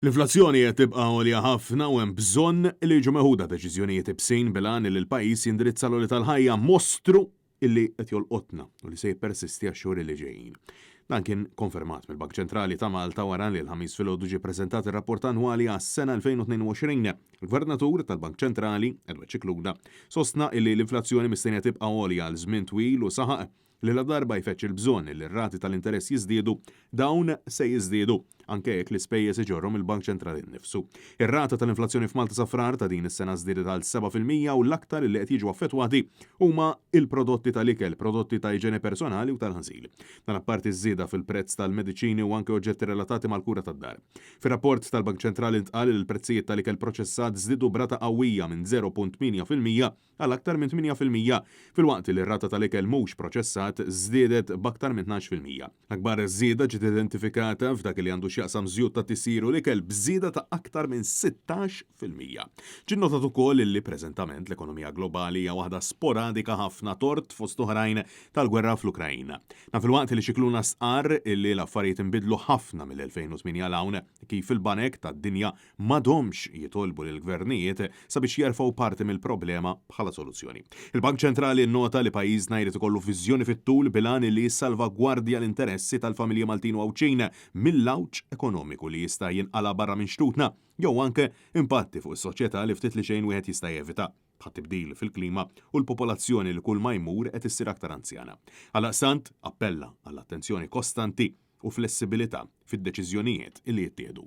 L-inflazzjoni qed tibqa' għolja ħafna u hemm bżonn li jiġu meħuda deċiżjonijiet ibsin bil-għan li l-pajjiż jindirizza l-għoli tal-ħajja mostru illi qed jolqotna u li se jippersisti għax-xhur li ġejjin. Dan kien konfermat mill-Bank Ċentrali ta' Malta wara li l-Ħamis filgħodu ġie ppreżentat ir-rapport annwali għas-sena 2022. Il-Gvernatur tal-Bank Ċentrali, Edward Scicluna, sostna illi l-inflazzjoni mistennija tibqa' għolja għal żmien twil u saħaq li ladarba jfeġġ il-bżonn li r-rati tal-interess jiżdiedu, dawn se jiżdiedu, anke jekk l-ispejjeż iġorrhom il-Bank Ċentrali nnifsu. Ir-rata tal-inflazzjoni f'Malta sa Frar ta' din is-sena żdiedet għal 7% u l-aktar li qed jiġu affettwati huma l-prodotti tal-ikel, prodotti ta' iġene personali u tal-ħasil. Dan apparti ż-żieda fil-prezz tal-mediċini u anke oġġetti relatati mal-kura tad-dar. Fir-rapport tal-Bank Ċentrali ntqal li l-prezzijiet tal-ikel proċessat żdiedu b'rata qawwija minn 0.8% għal aktar minn 8%, filwaqt li r-rata tal-ikel mhux proċessat żdiedet b'aktar minn 12%. L-akbar żieda ġiet identifikata f'dak li għandu x'jaqsam żjut tat-tisjir u l-ikel b'żieda ta' aktar minn 16%. Ġie nnotat ukoll li preżentament l-ekonomija globali hija waħda sporadika ħafna tort fost oħrajn tal-gwerra fl-Ukraina. Dan filwaqt li Scicluna stqarr li l-affarijiet inbidlu ħafna mill-2008 'l hawn kif il-banek tad-dinja m'għadhomx jitolbu lill-gvernijiet sabiex jerfgħu parti mill-problema bħala soluzzjoni. Il-Bank Ċentrali nnota li pajjiżna jrid ikollu viżjoni fit-tul bil-għan li jissalvagwardja l-interessi tal-familji Maltin u Għawdxin mill-għawġ ekonomiku li jista' jinqala' barra minn xtutna jew anke impatti fuq is-soċjetà li ftit li xejn wieħed jista' jevita, bħat-tibdil fil-klima u l-popolazzjoni li kulma jmur qed issir aktar anzjana. Għaldaqstant, appella għall-attenzjoni kostanti u flessibilità fid-deċiżjonijiet li jittieħdu.